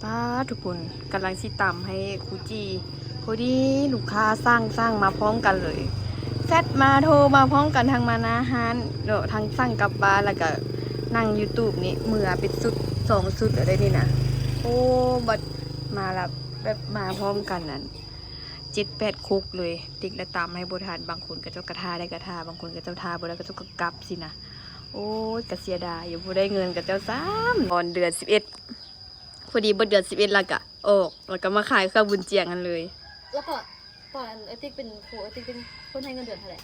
ອ່າ ທຸກຄົນກຳລັງຊິຕຳໃຫ້ຄູຈີ່ ພໍດີລູກຄ້າສັ່ງ ສັ່ງມາພ້ອມກັນເລີຍ ແຊັດມາ ໂທມາພ້ອມກັນ ທັງມາໜ້າຮ້ານເນາະ ທັງສັ່ງກັບບ້ານ ແລ້ວກະນັ່ງຢູ່ຕູບນີ້ ເມືອເປັນຊຸດສອງຊຸດແລ້ວເດ້ນີ້ນະ. ໂອ້ ບັດມາລະ ແບບມາພ້ອມກັນນັ້ນ ເຈັດແປດຄົກເລີຍ ຕິກລະຕຳໃຫ້ບໍ່ທັນ. ບາງຄົນເຂົາເຈົ້າກະຖ້າໄດ້ກະຖ້າ ບາງຄົນເຂົາເຈົ້າຖ້າບໍ່ໄດ້ ເຂົາເຈົ້າກະກັບຊີ້ນະ. ໂອ້ຍ ກະເສຍດາຍຢູ່ ບໍ່ໄດ້ເງິນເຂົາເຈົ້າຊ້ຳ. ຕອນເດືອນສິບເອັດ ພໍດີເບິດເດືອນສິບເອັດ ແລ້ວກະອອກ ແລ້ວກະມາຂາຍເຄື່ອງບຸນຈຽງຫັ້ນເລີຍ. ແລ້ວກໍຕອນເອື້ອຍຕິກເປັນຄູ ເອື້ອຍຕິກເປັນຄົນໃຫ້ເງິນເດືອນເທົ່າໃດ?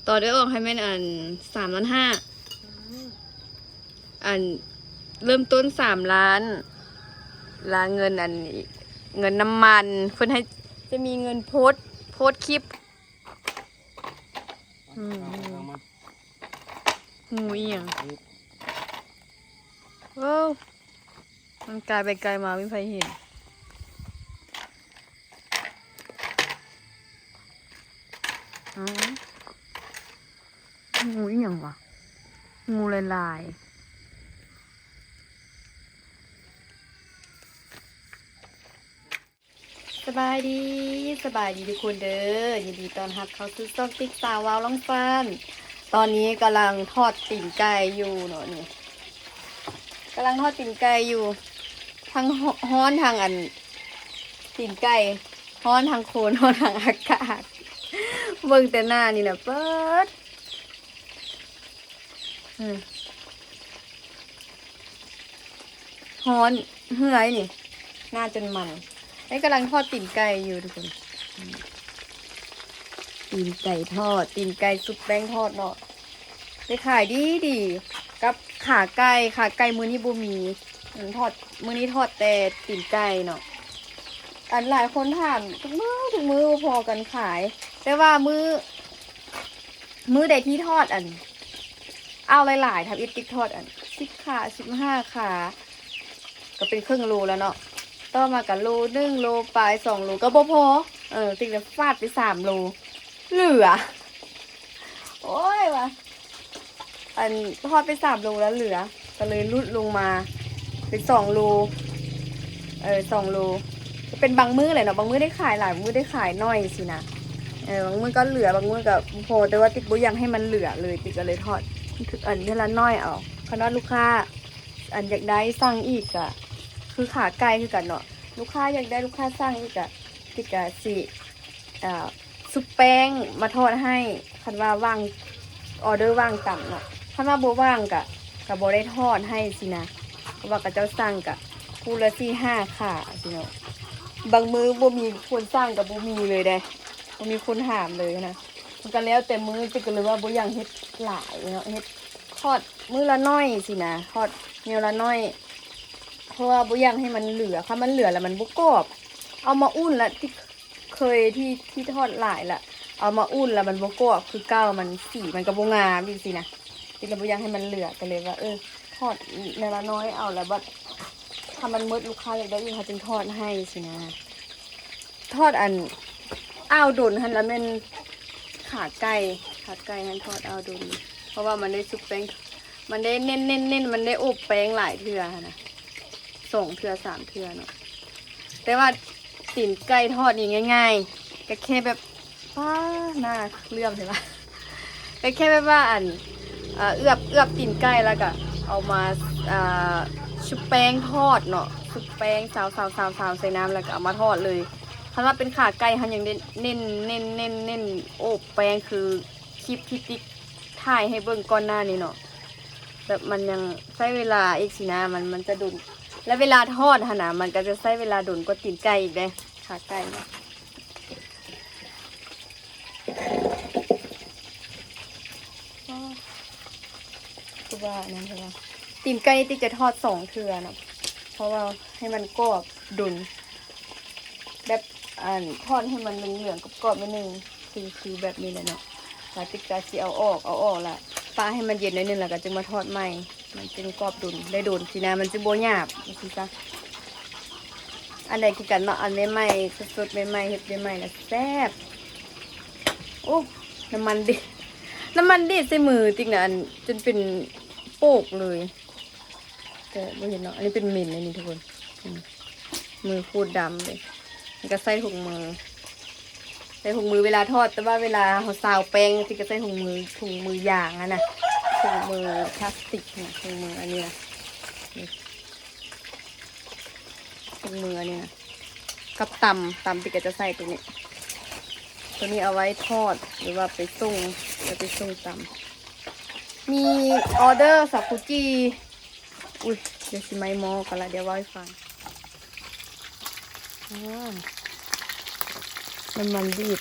ຕອນເອື້ອຍອອກໃຫ້ແມ່ນ ອັນ ສາມລ້ານຫ້າ. ອືມ ອັນ ເລີ່ມຕົ້ນສາມລ້ານ ລະເງິນ ອັນ ເງິນນ້ຳມັນ ເພິ່ນໃຫ້ ຈະມີເງິນໂພສ ໂພສຄລິບ. ອືມ ງູອີ່ຫຍັງ? ໂອ້ ມັນກາຍໄປກາຍມາ ມີໃຜເຫັນ? ອ້າວ ງູອີ່ຫຍັງຫວາ? ງູຫຼາຍໆ. ສະບາຍດີ ສະບາຍດີທຸກຄົນເດີ ຍິນດີຕ້ອນຮັບເຂົ້າສູ່ຊ່ອງຕິກສາວວາວລອງຊານ. ຕອນນີ້ກຳລັງທອດຕີນໄກ່ຢູ່ເນາະ ນີ້ ກຳລັງທອດຕີນໄກ່ຢູ່ ທັງ ຮ້ອນທັງ ອັນ ຕີນໄກ່ ຮ້ອນທັງໂຄນ ຮ້ອນທັງອາກາດ. ເບິ່ງແຕ່ໜ້ານີ້ນະ ເປີດ ອືມ ຮ້ອນເຫື່ອນີ້ ໜ້າຈົນມັນ. ໄອ້ກຳລັງທອດຕີນໄກ່ຢູ່ທຸກຄົນ ຕີນໄກ່ທອດ ຕີນໄກ່ຊຸບແປ້ງທອດເນາະ ໄດ້ຂາຍດີໆ ກັບຂາໄກ່. ຂາໄກ່ມື້ນີ້ບໍ່ມີ ອັນ ທອດ ມື້ນີ້ທອດແຕ່ຕີນໄກ່ເນາະ. ອັນ ຫຼາຍຄົນຖາມທຸກມື້ ທຸກມື້ບໍ່ພໍກັນຂາຍ ແຕ່ວ່າມື້ ມື້ໃດທີ່ທອດ ອັນ ເອົາຫຼາຍໆ ທຳອິດຕິກທອດ ອັນ ສິບຂາ ສິບຫ້າຂາ ກໍເປັນເຄິ່ງໂລແລ້ວເນາະ. ຕໍ່ມາກໍໂລໜຶ່ງ ໂລປາຍ ສອງໂລກໍບໍ່ພໍ ເອີ ຕິກໄດ້ຟາດໄປສາມໂລ ເຫຼືອ ໂອ້ຍວ່າ ອັນ ທອດໄປສາມໂລແລ້ວເຫຼືອ ກໍເລີຍຫຼຸດລົງມາເປັນສອງໂລ ເອີ ສອງໂລ ກໍເປັນບາງມື້ແຫຼະເນາະ ບາງມື້ໄດ້ຂາຍຫຼາຍ ບາງມື້ໄດ້ຂາຍໜ້ອຍຊີ້ນະ. ເອີ ບາງມື້ກໍເຫຼືອ ບາງມື້ກໍບໍ່ພໍ ແຕ່ວ່າຕິກບໍ່ຢາກໃຫ້ມັນເຫຼືອເລີຍ ຕິກກໍເລີຍທອດ ອັນ ເທື່ອລະໜ້ອຍເອົາ. ຄັນວ່າລູກຄ້າ ອັນ ຢາກໄດ້ສັ່ງອີກກໍຄືຂາໄກ່ຄືກັນເນາະ ລູກຄ້າຢາກໄດ້ ລູກຄ້າສັ່ງອີກກໍ ຕິກກໍຊິ ອ່າ ຊຸບແປ້ງມາທອດໃຫ້ ຄັນວ່າວ່າງ ອໍເດີວ່າງຕາມເນາະ ຄັນວ່າບໍ່ວ່າງກະ ກະບໍ່ໄດ້ທອດໃຫ້ຊີ້ນະ ເພາະວ່າເຂົາເຈົ້າສັ່ງກະຄູ່ລະສີ່ຫ້າຂາຊີ້ເນາະ. ບາງມື້ບໍ່ມີຄົນສັ່ງກະບໍ່ມີເລີຍເດ້ ບໍ່ມີຄົນຖາມເລີຍນະ. ມັນກະແລ້ວແຕ່ມື້ ຕິກກະເລີຍວ່າບໍ່ຢາກເຮັດຫຼາຍເນາະ ເຮັດທອດມື້ລະໜ້ອຍຊີ້ນະ ທອດແນວລະໜ້ອຍ ເພາະວ່າບໍ່ຢາກໃຫ້ມັນເຫຼືອ ຄັນມັນເຫຼືອແລ້ວມັນບໍ່ກອບ ເອົາມາອຸ່ນລະຕິກ ເຄີຍທີ່ ທີ່ທອດຫຼາຍລະ ເອົາມາອຸ່ນລະມັນບໍ່ກອບຄືເກົ່າ ມັນ ສີມັນກໍບໍ່ງາມອີກຊີ້ນະ. ຕິກລະບໍ່ຢາກໃຫ້ມັນເຫຼືອ ກໍເລີຍວ່າ ເອີ ທອດແນວລະໜ້ອຍເອົາ ລະບັດຖ້າມັນໝົດລູກຄ້າຢາກໄດ້ອີກ ເຮົາຈຶ່ງທອດໃຫ້ຊີ້ນະ. ທອດອັນ ອ່າວດົນຫັ້ນລະແມ່ນຂາໄກ່ ຂາໄກ່ຫັ້ນທອດອ່າວດົນ ເພາະວ່າມັນໄດ້ຊຸບແປ້ງ ມັນໄດ້ເນັ້ນໆໆ ມັນໄດ້ອົບແປ້ງຫຼາຍເທື່ອຫັ້ນນະ ສອງເທື່ອສາມເທື່ອເນາະ. ແຕ່ວ່າຕີນໄກ່ທອດນີ້ງ່າຍໆ ກໍແຄ່ແບບ ປ້າ ໜ້າເຫຼື້ອມແທ້ວະ ກໍແຄ່ແບບວ່າ ອັນ ເອີ ເອືອບ ເອືອບຕີນໄກ່ ແລ້ວກໍເອົາມາ ເອີ ຊຸບແປ້ງທອດເນາະ ຊຸບແປ້ງຊາວໆໆໆ ໃສ່ນ້ຳ ແລ້ວກໍເອົາມາທອດເລີຍ. ຄັນວ່າເປັນຂາໄກ່ ເຮົາຍັງໄດ້ເນັ້ນໆໆໆ ໂອບແປ້ງ ຄືຄລິບທີ່ຕິກຖ່າຍໃຫ້ເບິ່ງກ່ອນໜ້ານີ້ເນາະ ແບບມັນຍັງໃຊ້ເວລາອີກຊີ້ນະ ມັນ ມັນຈະດົນ ແລະເວລາທອດຫັ້ນນະ ມັນກໍຈະໃຊ້ເວລາດົນກວ່າຕີນໄກ່ອີກເດ້ ຂາໄກ່ນະ. ຄືວ່ານັ້ນ ຄືວ່າຕີນໄກ່ຕິກຈະທອດສອງເທື່ອເນາະ ເພາະວ່າໃຫ້ມັນກອບດົນ ແບບ ອັນ ທອດໃຫ້ມັນເຫຼືອງໆ ກອບໆ ໜ້ອຍໜຶ່ງ ຄື ຄືແບບນີ້ແຫຼະເນາະ. ແລ້ວຕິກກະຊິເອົາອອກ ເອົາອອກລະປະໃຫ້ມັນເຢັນໜ້ອຍໜຶ່ງ ແລ້ວກໍຈຶ່ງມາທອດໃໝ່ ມັນຈຶ່ງກອບດົນ ໄດ້ດົນຊີ້ນະ ມັນຈະບໍ່ຫຍາບ ຈັ່ງຊີ້ຊະ. ອັນໃດຄືກັນເນາະ ອັນໃໝ່ໆ ສົດໆ ໃໝ່ໆ ເຮັດໃໝ່ໆ ລະແຊບ. ໂອ້ ນ້ຳມັນດີດ ນ້ຳມັນດີດໃສ່ມືຕິກນະ ອັນ ຈົນເປັນໂປກເລີຍ ແຕ່ບໍ່ເຫັນເນາະ. ອັນນີ້ເປັນເມັນ ອັນນີ້ທຸກຄົນ ອືມ ມືໂຄດດຳເລີຍ. ມັນກໍໃສ່ຖົງມື ໃສ່ຖົງມືເວລາທອດ, ແຕ່ວ່າເວລາເຮົາຊາວແປ້ງ ຕິກກໍໃສ່ຖົງມື ຖົງມືຢາງຫັ້ນນະ, ຖົງມືພລາສຕິກນະ, ຖົງມືອັນນີ້ນະ, ນີ້ ຖົງມືອັນນີ້ນະ. ກັບຕຳ ຕຳຕິກກໍຈະໃສ່ຕົວນີ້, ຕົວນີ້ເອົາໄວ້ທອດ ຫຼືວ່າໄປສົ່ງ ແລ້ວໄປສົ່ງຕຳ. ມີອໍເດີສາຄູຈີ ອຸ້ຍ ດຽວຊິໄໝ້ໝໍ້ກັນລະ ດຽວເວົ້າໃຫ້ຟັງ. ອາ ນ້ຳມັນດີດ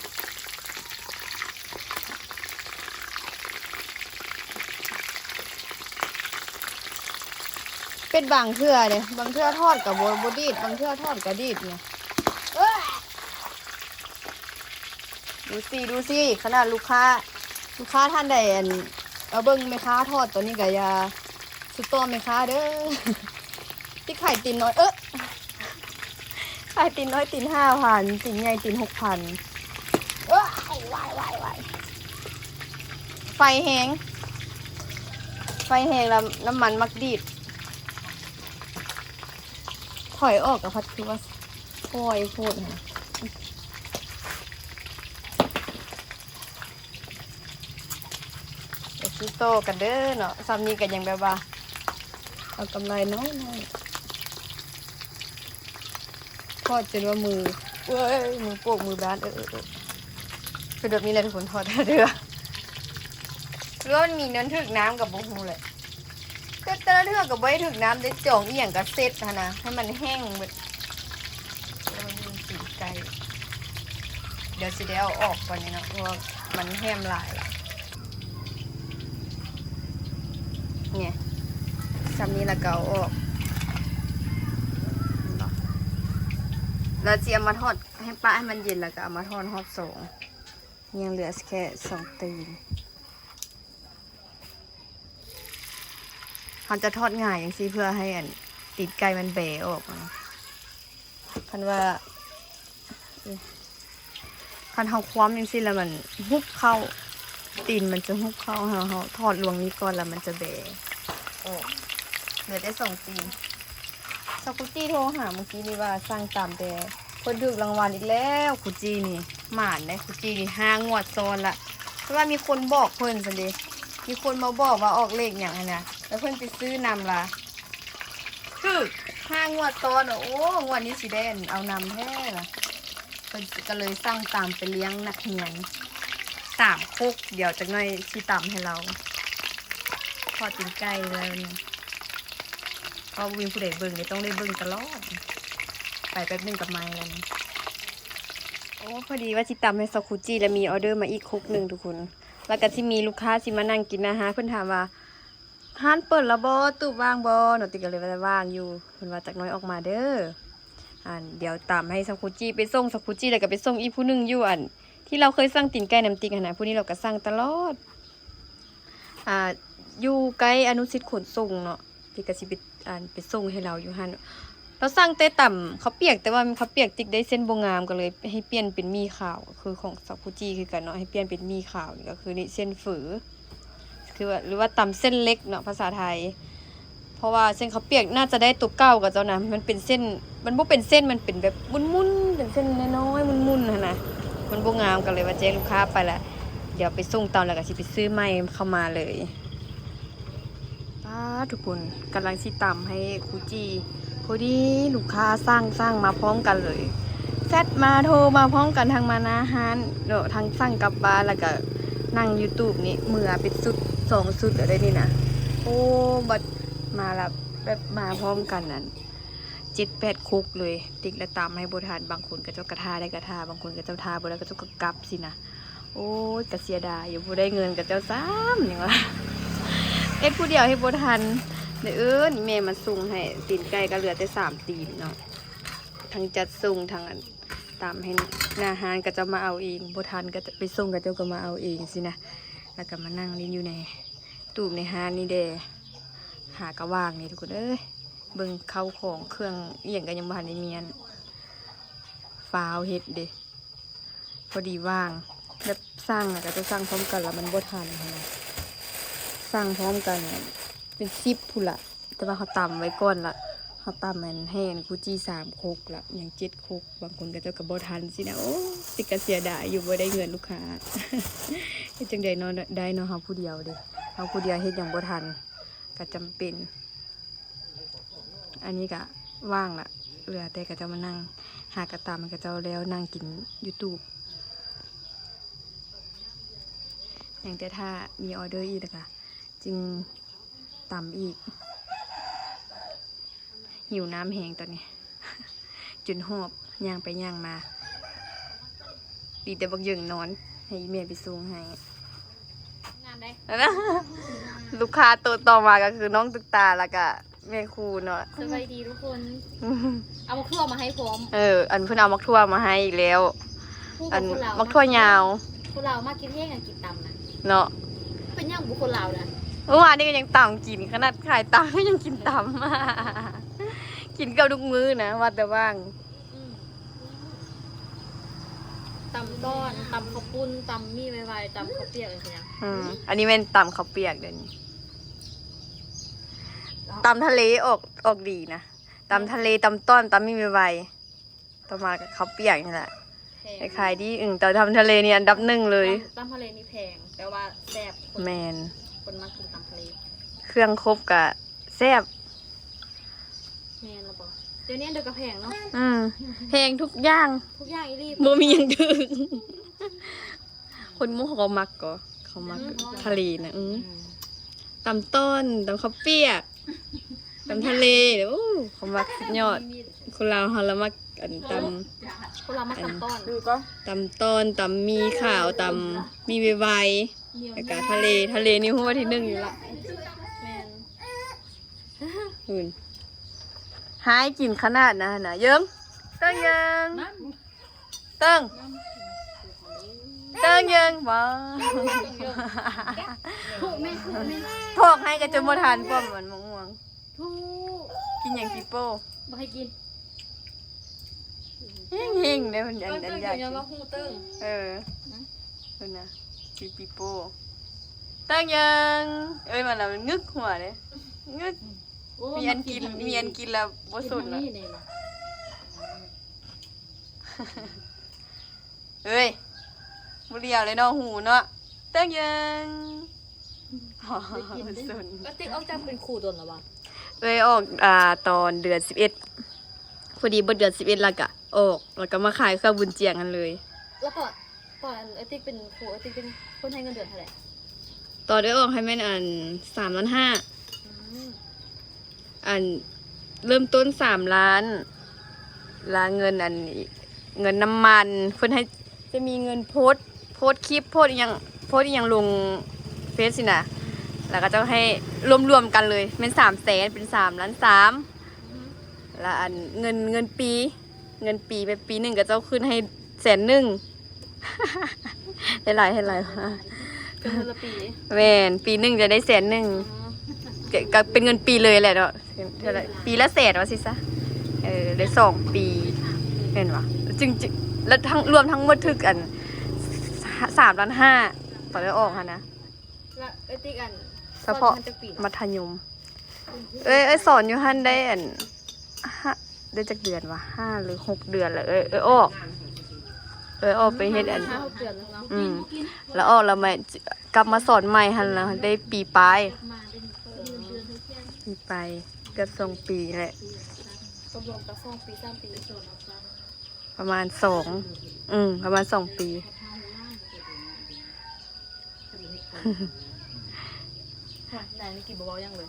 ເປັນບາງເທື່ອເດ້, ບາງເທື່ອທອດກໍບໍ່ ບໍ່ດີດ, ບາງເທື່ອທອດກໍດີດນະ. ດູຊິ ດູຊິ ຂະໜາດລູກຄ້າ ລູກຄ້າທ່ານໃດ ອັນ ມາເບິ່ງແມ່ຄ້າທອດຕອນນີ້ກໍຢ່າ ສຸດຕໍ່ແມ່ຄ້າເດີ. ທີ່ຂາຍຕີນນ້ອຍ ເອີ ຂາຍຕີນນ້ອຍຕີນຫ້າພັນ, ຕີນໃຫຍ່ຕີນຫົກພັນ. ເອີ ວາຍ ວາຍ ວາຍ ໄຟແຮງ ໄຟແຮງແລ້ວ ນ້ຳມັນມັກດີດ. ຖອຍອອກກໍພັດຄືວ່າຟອຍໂພດຫັ້ນ. ໄປສູ້ຕໍ່ກັນເດີເນາະ, ຊ່ຳນີ້ກໍຍັງແບບວ່າເອົາກຳໄລນ້ອຍໆ. ທອດຈົນວ່າມື ເອີຍ ມືໂປກມືບາດ. ເອີ ເອີ ເອີ ເປັນແບບນີ້ແຫຼະທຸກຄົນ, ທອດແຕ່ລະເທື່ອ ຫຼືວ່າມັນມີແນວຖືກນ້ຳກໍບໍ່ຮູ້ແຫຼະ. ແຕ່ ແຕ່ລະເທື່ອກໍບໍ່ໄດ້ຖືກນ້ຳເດ້, ຈອງອີ່ຫຍັງກໍເສັດຫັ້ນນະ ໃຫ້ມັນແຫ້ງເບິດ. ແລ້ວມັນຢູ່ຕີນໄກ່ ດຽວຊິໄດ້ເອົາອອກກ່ອນນີ້ເນາະ ເພາະວ່າມັນແຫ້ມຫຼາຍລະ. ນີ້ ຊ່ຳນີ້ລະກໍເອົາອອກ ເຫັນບໍ່? ແລ້ວຊິເອົາມາທອດ ໃຫ້ປະໃຫ້ມັນເຢັນ ແລ້ວກໍເອົາມາທອດຮອບສອງ. ຍັງເຫຼືອແຄ່ສອງຕີນ. ເຮົາຈະທອດຫງາຍຈັ່ງຊີ້ ເພື່ອໃຫ້ອັນ ຕີນໄກ່ມັນແບອອກ. ຄັນວ່າ ຄັນເຮົາຄວ່ຳຈັ່ງຊີ້ແລ້ວມັນຫຸບເຂົ້າ ຕີນມັນຈະຫຸບເຂົ້າ. ເຮົາ ເຮົາທອດລວງນີ້ກ່ອນ ແລ້ວມັນຈະແບອອກ. ເຫຼືອແຕ່ສອງຕີນ. ສາວກູຈີໂທຫາມື້ກີ້ນີ້ວ່າສັ່ງຕຳແຕ່ ເພິ່ນຖືກລາງວັນອີກແລ້ວ. ຄູຈີນີ້ໝານເດ້, ຄູຈີນີ້ຫ້າງວດຊ້ອນລະ. ເພາະວ່າມີຄົນບອກເພິ່ນຊັ້ນເດ, ມີຄົນມາບອກວ່າອອກເລກຫຍັງຫັ້ນນະ, ແລ້ວເພິ່ນໄປຊື້ນຳລະ ຖືກຫ້າງວດຊ້ອນ. ໂອ້ ງວດນີ້ຊິໄດ້ເອົານຳແທ້ລະ. ເພິ່ນກໍເລີຍສັ່ງຕຳໄປລ້ຽງນັກຮຽນສາມຄົກ. ດຽວຈັກໜ່ອຍຊິຕຳໃຫ້ລາວ ທອດຕີນໄກ່ເລີຍ. ເພາະບໍ່ມີຜູ້ໃດເບິ່ງເດ້, ຕ້ອງໄດ້ເບິ່ງຕະຫຼອດ, ໄປແປັບໜຶ່ງກໍໄໝ້ແລ້ວນີ້. ໂອ້ ພໍດີວ່າຊິຕຳໃຫ້ຊອກຄູຈີ ແລ້ວມີອໍເດີມາອີກຄົກໜຶ່ງທຸກຄົນ, ແລ້ວກໍຊິມີລູກຄ້າຊິມານັ່ງກິນອາຫານ. ເພິ່ນຖາມວ່າ ຮ້ານເປີດແລ້ວບໍ່? ຕູບວ່າງບໍ່ເນາະ? ຕິກກໍເລີຍວ່າ ວ່າງຢູ່. ເພິ່ນວ່າ ຈັກໜ້ອຍອອກມາເດີ. ອັນ ດຽວຕຳໃຫ້ຊອກຄູຈີໄປສົ່ງ, ຊອກຄູຈີແລ້ວກໍໄປສົ່ງອີກຜູ້ໜຶ່ງຢູ່ ອັນ ທີ່ລາວເຄີຍສັ່ງຕີນໄກ່ນຳຕິກຫັ້ນນະ, ຜູ້ນີ້ລາວກໍສັ່ງຕະຫຼອດ. ອ່າ ຢູ່ໃກ້ອະນຸສິດຂົນສົ່ງເນາະ, ຕິກກໍຊິໄປ ອັນ ໄປສົ່ງໃຫ້ລາວຢູ່ຫັ້ນ. ລາວສັ່ງແຕ່ຕຳເຂົ້າປຽກ, ແຕ່ວ່າເຂົ້າປຽກຕິກໄດ້ເສັ້ນບໍ່ງາມ, ກໍເລີຍໃຫ້ປ່ຽນເປັນໝີ່ຂາວ, ຄືຂອງຊອກຄູຈີຄືກັນເນາະ, ໃຫ້ປ່ຽນເປັນໝີ່ຂາວ. ນີ້ກໍຄືນີ້ເສັ້ນຝື, ຄືວ່າ ຫຼືວ່າຕຳເສັ້ນເລັກເນາະ ພາສາໄທ. ເພາະວ່າເສັ້ນເຂົ້າປຽກໜ້າຈະໄດ້ຕົວເກົ່າຂອງເຈົ້ານະ, ມັນເປັນເສັ້ນ ມັນບໍ່ເປັນເສັ້ນ, ມັນເປັນແບບໝຸ່ນໆ ເປັນເສັ້ນນ້ອຍໆ ໝຸ່ນໆ ຫັ້ນນະ, ມັນບໍ່ງາມ. ກໍເລີຍວ່າແຈ້ງລູກຄ້າໄປລະ, ດຽວໄປສົ່ງຕຳແລ້ວກໍຊິໄປຊື້ໃໝ່ເຂົ້າມາເລີຍ. ປ້າດ ທຸກຄົນ, ກຳລັງຊິຕຳໃຫ້ຄູຈີ, ພໍດີລູກຄ້າສັ່ງ ສັ່ງມາພ້ອມກັນເລີຍ, ແຊັດມາ ໂທມາພ້ອມກັນ, ທັງມາໜ້າຮ້ານເນາະ, ທັງສັ່ງກັບບ້ານ ແລ້ວກໍນັ່ງຢູ່ຕູບນີ້ ເມືອເປັນຊຸດສອງຊຸດແລ້ວເດ້ນີ້ນະ. ໂອ້ ບັດມາລະ ແບບມາພ້ອມກັນນັ້ນ ເຈັດແປດຄົກເລີຍ. ຕິກລະຕຳໃຫ້ບໍ່ທັນ, ບາງຄົນເຂົາເຈົ້າກະຖ້າໄດ້ກະຖ້າ, ບາງຄົນເຂົາເຈົ້າຖ້າບໍ່ໄດ້ ເຂົາເຈົ້າກໍກັບຊີ້ນະ. ໂອ້ຍ ກະເສຍດາຍຢູ່, ບໍ່ໄດ້ເງິນເຂົາເຈົ້າຊ້ຳ ຫຍັງວະ, ເຮັດຜູ້ດຽວເຮັດບໍ່ທັນ. ໄດ້ເອີ້ນແມ່ມາສົ່ງໃຫ້, ຕີນໄກ່ກໍເຫຼືອແຕ່ສາມຕີນເນາະ, ທັງຈັດສົ່ງ ທັງອັນ ຕຳໃຫ້ໜ້າຮ້ານເຂົາເຈົ້າມາເອົາເອງ, ບໍ່ທັນກໍໄປສົ່ງເຂົາເຈົ້າກໍມາເອົາເອງຊີ້ນະ. ແລ້ວກໍມານັ່ງຫຼິ້ນຢູ່ໃນຕູບໃນຮ້ານນີ້ແດ່, ຫາກະວ່າງນີ້ທຸກຄົນເອີຍ. ເບິ່ງເຂົ້າຂອງເຄື່ອງອີ່ຫຍັງກໍຍັງບໍ່ທັນໄດ້ມ້ຽນ, ຟ້າວເຮັດເດ້. ພໍດີວ່າງ, ແບບສັ່ງນະ ກໍຈະສັ່ງພ້ອມກັນລະມັນບໍ່ທັນຫັ້ນນະ, ສັ່ງພ້ອມກັນເປັນສິບພຸ້ນລະ, ແຕ່ວ່າເຮົາຕຳໄວ້ກ່ອນລະ. ເຮົາຕຳອັນແຫ້ງກູຈີ່ສາມຄົກລະ ຍັງເຈັດຄົກ ບາງຄົນເຂົາເຈົ້າກໍບໍ່ທັນຊີ້ນະ. ໂອ້ ຊິກະເສຍດາຍຢູ່ ບໍ່ໄດ້ເງິນລູກຄ້າ ເຮັດຈັ່ງໃດເນາະ ໄດ້ເນາະ ເຮົາຜູ້ດຽວເດ້ ເຮົາຜູ້ດຽວເຮັດຫຍັງບໍ່ທັນ ກໍຈຳເປັນ. ອັນນີ້ກະວ່າງລະ ເຫຼືອແຕ່ເຂົາເຈົ້າມານັ່ງ ຫາກະຕຳໃຫ້ເຂົາເຈົ້າແລ້ວນັ່ງກິນຢູ່ຕູບ ຍັງແຕ່ຖ້າມີອໍເດີອີກລະກະຈຶ່ງຕຳອີກ. ຫິວນ້ຳແຮງຕອນນີ້ ຈົນຫອບ ຍ່າງໄປຍ່າງມາ ດີແຕ່ບັກເຢິງນອນ ໃຫ້ອີ່ແມ່ໄປສົ່ງໃຫ້. ງານໃດ ລູກຄ້າໂຕຕໍ່ມາກໍຄືນ້ອງຕຸກຕາ ແລ້ວກໍແມ່ຄູເນາະ. ສະບາຍດີທຸກຄົນ ເອົາໝາກຖົ່ວມາໃຫ້ພ້ອມ. ເອີ ອັນເພິ່ນເອົາໝາກຖົ່ວມາໃຫ້ອີກແລ້ວ ອັນໝາກຖົ່ວຍາວ. ຄົນລາວມັກກິນແຫ້ງ ກິນຕຳນະເນາະ. ເປັນຫຍັງບຸຄົນລາວນະ ເມື່ອວານນີ້ກໍຍັງຕຳກິນ ຂະໜາດຂາຍຕຳກໍຍັງກິນຕຳ ກິນເກືອບທຸກມື້ນະ ວ່າແຕ່ວ່າງ. ອືມ ຕຳຕ້ອນ ຕຳເຂົ້າປຸ້ນ ຕຳໝີ່ໄວໆ ຕຳເຂົ້າປຽກຈັ່ງຊີ້ນະ. ອືມ ອັນນີ້ແມ່ນຕຳເຂົ້າປຽກເດ້ນີ້ ຕຳທະເລອອກ ອອກດີນະ ຕຳທະເລ ຕຳຕ້ອນ ຕຳໝີ່ໄວໆ ຕໍ່ມາກໍເຂົ້າປຽກນີ້ແຫຼະ ແພງ ຂາຍດີ. ອືມ ແຕ່ຕຳທະເລນີ້ອັນດັບໜຶ່ງເລີຍ ຕຳ ຕຳທະເລນີ້ແພງ ແຕ່ວ່າແຊບ. ແມ່ນ ຄົນມັກກິນຕຳທະເລ ເຄື່ອງຄົບກໍແຊບ. ແມ່ນລະບໍ ດຽວນີ້ອັນໃດກໍແພງເນາະ. ອືມ ແພງທຸກຢ່າງ ທຸກຢ່າງອີ່ຫຼີ ບໍ່ມີຫຍັງຖືກ. ຄົນມົ້ວເຂົາກໍມັກກໍ ເຂົາມັກ ອືມ ທະເລນະ. ອືມ ອືມ ຕຳຕ້ອນ ຕຳເຂົ້າປຽກ ຕຳທະເລ ໂອ້ ເຂົາມັກສຸດຍອດ. ຄົນລາວເຮົາລະມັກອັນຕຳ ຄົນລາວມັກຕຳຕ້ອນ ຕຳຕ້ອນ ຕຳໝີ່ຂາວ ຕຳໝີ່ໄວໆ ແລ້ວກະທະເລ ທະເລນີ້ຮູ້ວ່າທີໜຶ່ງຢູ່ລະ. ແມ່ນ ພຸ້ນ ຮ້າຍກິນຂະໜາດນັ້ນນະ ເຢິງ ເຕີງເຢິງ ເຕີງ ເຕີງເຢິງ ບໍ່ ຖອກແມ່ ຖອກແມ່ ຖອກໃຫ້ກໍຈົນບໍ່ທັນ ປ້ອມມັນໝາກມ່ວງ. ທຸ ກິນຫຍັງປີໂປ້ ບໍ່ໃຫ້ກິນ ເຮັງໆ ເດ້ ມັນອັນ ອັນຢາກກິນ ເອີ ເພິ່ນນະ ກິນປີໂປ້. ເຕີງເຢິງ ເອີ້ຍ ມັນລະມັນງຶກຫົວເດ້ ງຶກ. ໂອ້ ມີອັນກິນ ມັນກິນ ມີອັນກິນລະບໍ່ສົນລະ. ເອີຍ ບໍ່ຫຼຽວເລີຍເນາະ ຫູເນາະ ເຕີງເຢິງ ໄດ້ກິນເດ້. ເອີຍ ຕິກອອກຈາກເປັນຄູດົນແລ້ວຫວາ? ເອີຍ ອອກ ອ່າ ຕອນເດືອນສິບເອັດ ພໍດີເບິດເດືອນສິບເອັດ ແລ້ວກະອອກ ແລ້ວກະມາຂາຍເຄື່ອງບຸນຈຽງຫັ້ນເລີຍ. ແລ້ວກໍຕອນເອື້ອຍຕິກເປັນຄູ ເອື້ອຍຕິກເປັນ ເພິ່ນໃຫ້ເງິນເດືອນເທົ່າໃດ? ຕອນເອື້ອຍອອກໃຫ້ແມ່ນ ອັນ ສາມລ້ານຫ້າ. ອືມ ອັນ ເລີ່ມຕົ້ນສາມລ້ານ ລະເງິນ ອັນ ເງິນນ້ຳມັນ ເພິ່ນໃຫ້ ຈະມີເງິນໂພສ ໂພສຄລິບ ໂພສອີ່ຫຍັງ ໂພສອີ່ຫຍັງລົງເຟສຊີ້ນະ ລະເຂົາເຈົ້າໃຫ້ລວມໆກັນເລີຍ ແມ່ນສາມແສນ ເປັນສາມລ້ານສາມ. ອືມ ລະ ອັນ ເງິນ ເງິນປີ ເງິນປີ ແບບປີໜຶ່ງເຂົາເຈົ້າຂຶ້ນໃຫ້ແສນໜຶ່ງ. ໄດ້ຫຼາຍ ໃຫ້ຫຼາຍວ່າ ເປັນເງິນລະປີ. ແມ່ນ ປີໜຶ່ງຈະໄດ້ແສນໜຶ່ງ. ອໍ ກໍ ກໍເປັນເງິນປີເລີຍແຫຼະເນາະ ເທົ່າໃດ ປີລະແສນວ່າຊີ້ຊະ. ເອີ ໄດ້ສອງປີ ແມ່ນຫວາ? ຈຶ່ງ ຈຶ່ງ ລະທັງ ລວມທັງໝົດຖືກອັນ ສາມລ້ານຫ້າ ຕອນໄດ້ອອກຫັ້ນນະ. ລະເອື້ອຍຕິກອັນ ສະເພາະມັດທະຍົມ ເອີຍ ເອີຍ ສອນຢູ່ຫັ້ນໄດ້ອັນ ຫ້າ ໄດ້ຈັກເດືອນຫວາ? ຫ້າ ຫຼື ຫົກເດືອນລະ ເອີຍ ເອີຍ ອອກ ເອີຍ ອອກໄປເຮັດອັນ ຫ້າຫົກເດືອນແລ້ວເນາະ. ອືມ ລະອອກລະມາ ກັບມາສອນໃໝ່ຫັ້ນລະໄດ້ປີປາຍ ປີປາຍ ເກືອບສອງປີແຫຼະ ກໍລວມກັບສອງປີ ສາມປີ ປະມານສອງ ອືມ ປະມານສອງປີ. ນາຍນີ້ກິນບໍ່ເວົ້າຫຍັງເລີຍ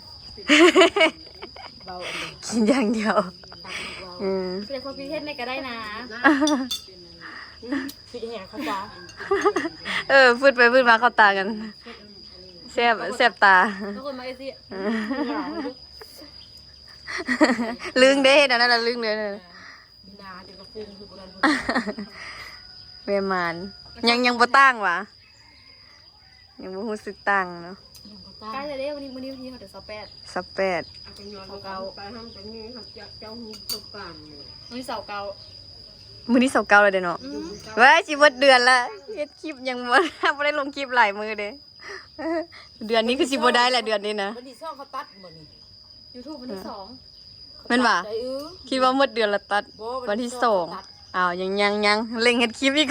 ເວົ້າອັນດຽວ ກິນຢ່າງດຽວ ເວົ້າ ອືມ ສະແດງຄວາມຄິດເຫັນແດ່ກໍໄດ້ນະ ຄິດເຫັນຫຍັງເຂົ້າຕາ ເອີ ຟືດໄປຟືດມາເຂົ້າຕາກັນ ແຊບ ແຊບຕາ ທຸກຄົນມາເອຊິ ອືມ ລຶ້ງເດ້ ເຮັດອັນນັ້ນລະລຶ້ງເດ້ ໜາຈົນວ່າຟຸງຄືບໍ່ທັນ ແມ່ມານ ຍັງ ຍັງບໍ່ຕ່າງຫວາ? ຍັງບໍ່ຮູ້ສຶກຕ່າງເນາະ ຍັງບໍ່ຕ່າງ ໃກ້ແລ້ວເດ້ ມື້ນີ້ ມື້ນີ້ເທົ່າໃດ ຊາວແປດ ຊາວແປດ ຊາວເກົ້າ ໄປຫ້ອງຕອນນີ້ເຈົ້າ ເຈົ້າຮູ້ປະສົບການ ມື້ນີ້ຊາວເກົ້າ ມື້ນີ້ຊາວເກົ້າແລ້ວເດ້ເນາະ ອືມ ເວີຍ ຊິເບິດເດືອນລະ ເຮັດຄລິບຍັງບໍ່ ບໍ່ໄດ້ລົງຄລິບຫຼາຍມື້ເດ້ ເດືອນນີ້ຄືຊິບໍ່ໄດ້ລະ ເດືອນນີ້ນະ ວັນທີສອງເຂົາຕັດບໍ່ນີ້ ຢູທູບວັນທີສອງ ເອີ ແມ່ນຫວາ? ໄດ້ ເອີ ຄິດວ່າໝົດເດືອນລະຕັດ ບໍ່ ວັນທີສອງ ວັນທີສອງຕັດ. ອ້າວ ຍັງ ຍັງ ຍັງ ເລັ່ງເຮັດຄລິບອີກ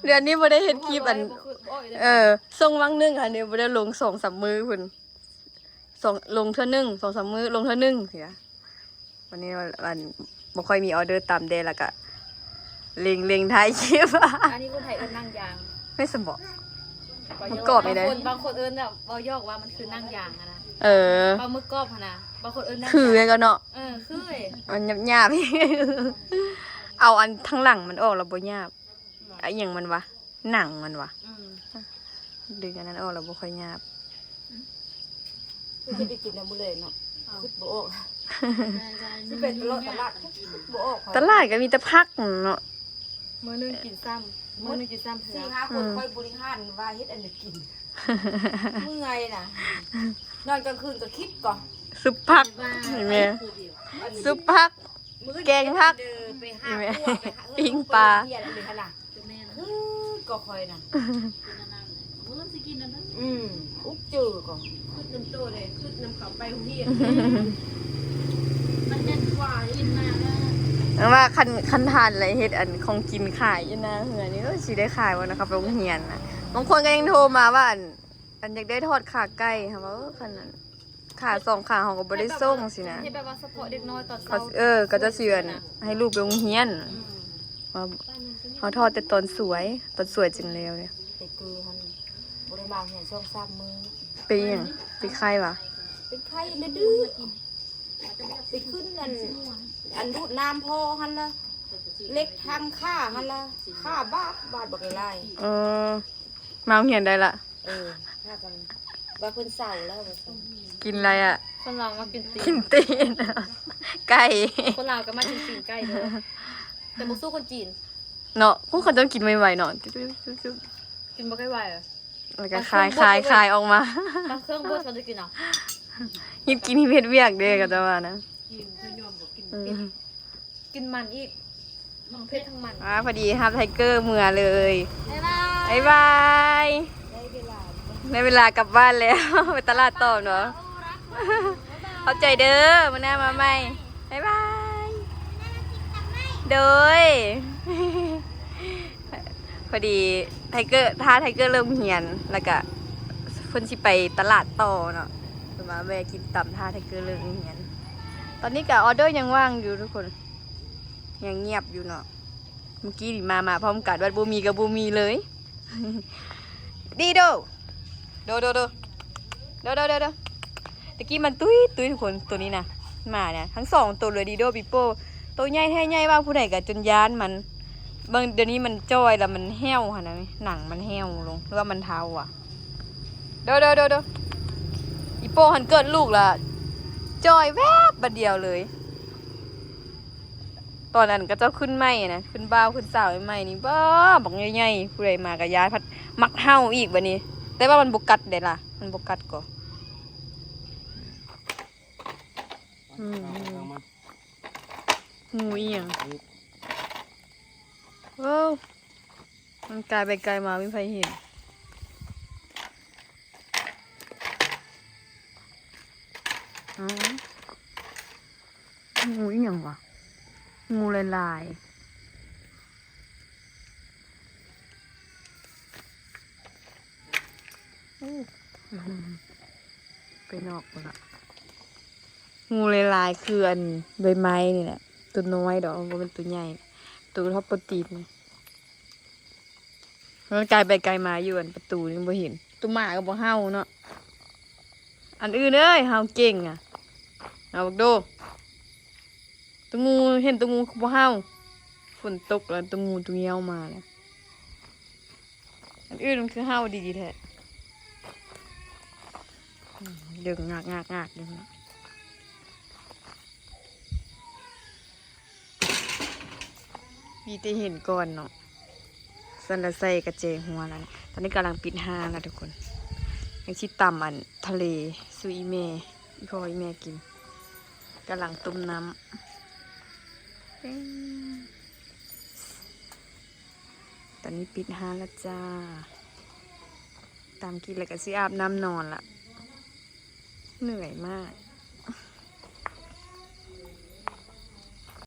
ເດືອນນີ້ບໍ່ໄດ້ເຮັດຄລິບ ອັນ ບໍ່ອອກເລີຍ ບໍ່ອອກເລີຍ ເອີ ຊ່ວງຫວ່າງໜຶ່ງ ອັນນີ້ບໍ່ໄດ້ລົງສອງສາມມື້ພຸ້ນ ສອງ ລົງເທື່ອໜຶ່ງ ສອງສາມມື້ລົງເທື່ອໜຶ່ງຊີ້ນະ. ວັນນີ້ ອັນ ບໍ່ຄ່ອຍມີອໍເດີຕາມແດ່ ແລ້ວກະເລັ່ງ ເລັ່ງຖ່າຍຄລິບ ອັນນີ້ຄົນໄທເອີ້ນໜັງຢາງ ແມ່ນຊັ້ນບໍ? ໝຶກກອບນີ້ເດ້ ບາງຄົນ ບາງຄົນເອີ້ນແບບເວົ້າຢອກວ່າມັນຄືໜັງຢາງຫັ້ນນະ ເອີ ປາໝຶກກອບຫັ້ນນະ ບາງຄົນເອີ້ນໜັງຢາງ ຄືກັນເນາະ ເອີ ຄື ມັນຫຍາບໆ ເອົາອັນທາງຫຼັງມັນອອກແລ້ວບໍ່ຫຍາບ ອະຫຍັງມັນຫວາ? ໜັງມັນຫວາ? ອືມ ດຶງອັນນັ້ນອອກແລ້ວບໍ່ຄ່ອຍຫຍາບ. ຄືຊິໄປກິນນຳມື້ແລງເນາະ ຄຶດບໍ່ອອກ ຊິໄປຕະຫຼອດຕະຫຼາດ ຄຶດບໍ່ອອກ ຕະຫຼາດກໍມີແຕ່ຜັກເນາະ ມື້ໜຶ່ງກິນຊ້ຳ ມື້ໜຶ່ງກິນຊ້ຳເທື່ອ ສີ່ຫ້າຄົນ ອືມ ຂ້ອຍບໍລິຫານວ່າເຮັດອັນໃດກິນ ເມື່ອຍນະ ນອນກາງຄືນກໍຄິດກໍ ຊຸບຜັກ ແມ່ນ ຊຸບຜັກ ແກງຜັກ ເອີ ໄປຫາ ແມ່ນ ປົວ ໄປຫາ ເອີ ປີ້ງປາ ໂຮງຮຽນອັນນີ້ຫັ້ນນະ ແມ່ນ ຄືກໍຂ້ອຍນະ ອືມ ອຸກຈື່ກໍ ຄຶດນຳໂຕເດ້ ຄຶດນຳເຂົາໄປໂຮງຮຽນ ມັນເຮັດກວ່າອີກນານແລ້ວ ແຕ່ວ່າຄັນ ຄັນທ່ານໄດ້ເຮັດອັນຂອງກິນຂາຍຢູ່ໜ້າເຮືອນນີ້ ເອີ ຊິໄດ້ຂາຍບໍ່ນະ ເຂົາໄປໂຮງຮຽນນະ ບາງຄົນກໍຍັງໂທມາວ່າ ອັນ ອັນຢາກໄດ້ທອດຂາໄກ່ ເຮົາວ່າ ເອີ ຄັນນັ້ນ ຂາສອງຂາເຮົາກໍບໍ່ໄດ້ສົ່ງຊີ້ນະ ເຮັດແບບວ່າສະເພາະເດັກນ້ອຍຕອນເຊົ້າ ເອີ ເຂົາເຈົ້າຊິ ອັນ ໃຫ້ລູກໄປໂຮງຮຽນ ອືມ ວ່າເຮົາທອດແຕ່ຕອນສວຍ ຕອນສວຍຈຶ່ງແລ້ວເດ້ ແຕ່ຄືຫັ້ນບໍ່ໄດ້ມາໂຮງຮຽນສອງສາມມື້ ເປັນຫຍັງ? ເປັນໄຂ້ຫວາ? ເປັນໄຂ້ ດື້ໆ ໄປຂຶ້ນອັນ ອັນດູດນ້ຳພໍ່ຫັ້ນລະ ເຫຼັກທັງຂາຫັ້ນລະ ຂາບາດ ບາດບັກຫຼາຍ ເອີ ມາໂຮງຮຽນໄດ້ລະ ເອີ ພາກັນວ່າເພິ່ນເຊົາແລ້ວວ່າຊັ້ນ ກິນໄລອະ ຄົນລາວມັກກິນຕີນ ກິນຕີນ ໄກ່ ຄົນລາວກໍມັກກິນຕີນໄກ່ເດີ ແຕ່ບໍ່ສູ້ຄົນຈີນເນາະ ພວກເຂົາເຈົ້າກິນໄວໆເນາະ ກິນບໍ່ໄດ້ໄວ ແລ້ວກໍຄາຍ ຄາຍ ຄາຍອອກມາ ບາງເຄື່ອງບົດເຂົາຈະກິນເອົາ ຮີບກິນຮີບເຮັດວຽກເດ້ ເຂົາເຈົ້າວ່ານະ ກິນ ເຂົາຍອມບໍ່ກິນ ອືມ ເຜັດ ກິນມັນອີກ ທັງເຜັດທັງມັນ ອ່າ ພໍດີຮັບໄທເກີເມືອເລີຍ ບາຍບາຍ ບາຍບາຍ ໄດ້ເວລາ ໄດ້ເວລາກັບບ້ານແລ້ວ ໄປຕະຫຼາດຕໍ່ເນາະ ຂອບໃຈເດີ ມື້ໜ້າມາໃໝ່ ບາຍບາຍ ໂດຍ ພໍດີໄທເກີ ຖ້າໄທເກີເລີກໂຮງຮຽນ ແລ້ວກະເພິ່ນຊິໄປຕະຫຼາດຕໍ່ເນາະ ເພິ່ນວ່າແວ່ກິນຕຳ ຖ້າໄທເກີເລີກໂຮງຮຽນ ຕອນນີ້ກະອໍເດີຍັງວ່າງຢູ່ທຸກຄົນ ຍັງງຽບຢູ່ເນາະ ເມື່ອກີ້ນີ້ມາ ມາພ້ອມກັນ ບັດບໍ່ມີກໍບໍ່ມີເລີຍ ດີໂດ ໂດ ໂດ ໂດ ໂດ ໂດ ໂດ ໂດ ຕະກີ້ມັນຕຸ້ຍໆ ທຸກຄົນ ໂຕນີ້ນະ ໝານະ ທັງສອງໂຕເລີຍ ດີໂດ ປີໂປ້ ໂຕໃຫຍ່ແທ້ໃຫຍ່ວ່າ ຜູ້ໃດກໍຈົນຢ້ານມັນ ເບິ່ງ ດຽວນີ້ມັນຈ່ອຍ ແລ້ວມັນແຫ້ວຫັ້ນນະ ໜັງມັນແຫ້ວລົງ ຫຼືວ່າມັນເຖົ້າຫວາ? ໂດ ໂດ ໂດ ໂດ ອີໂປ້ຫັ້ນເກີດລູກລະຈ່ອຍແວບບາດດຽວເລີຍ. ຕອນນັ້ນເຂົາເຈົ້າຂຶ້ນໃໝ່ນະ ຂຶ້ນບ່າວຂຶ້ນສາວໃໝ່ນີ້ ບ້າ ບັກໃຫຍ່ໆ ຜູ້ໃດມາກໍຢ້ານ ພັດມັກເຫົ່າອີກບາດນີ້ ແຕ່ວ່າມັນບໍ່ກັດເດ້ລະ ມັນບໍ່ກັດກໍ ອືມ ງູອີ່ຫຍັງ? ໂອ້ ມັນກາຍໄປກາຍມາ ມີໃຜເຫັນ? ອໍ ງູອີ່ຫຍັງຫວາ? ງູຫຼາຍໆ. ໂອ້ ໄປນອກພຸ້ນລະ. ງູຫຼາຍໆ ຄືອັນໃບໄມ້ນີ້ແຫຼະ ໂຕນ້ອຍດອກ ບໍ່ແມ່ນໂຕໃຫຍ່ ໂຕເທົ່າໂປຣຕີນນີ້. ມັນກາຍໄປກາຍມາຢູ່ອັນປະຕູນີ້ບໍ່ເຫັນ. ໂຕໝາກໍບໍ່ເຫົ່າເນາະ. ອັນອື່ນເອີຍ ເຫົ່າເກັ່ງອະ. ເອົາບັກໂດ. ໂຕງູ ເຫັນໂຕງູຄືບໍ່ເຫົ່າ? ຝົນຕົກແລ້ວໂຕງູໂຕງຽວມາແລ້ວ. ອັນອື່ນມັນຄືເຫົ່າດີແທ້. ອືມ ດຶງງາກໆໆຢູ່ນະ. ມີແຕ່ເຫັນກ່ອນເນາະ. ສັນລະໄຊກະແຈຫົວແລ້ວ. ຕອນນີ້ກຳລັງປິດຮ້ານແລ້ວທຸກຄົນ. ຍັງຊິຕຳອັນທະເລສູ່ອີ່ແມ່ ອີ່ພໍ່ອີ່ແມ່ກິນ. ກຳລັງຕົ້ມນ້ຳ. ຕອນນີ້ປິດຮ້ານແລ້ວຈ້າ. ຕຳກິນແລ້ວກະຊິອາບນ້ຳນອນລະ. ເມື່ອຍມາກ.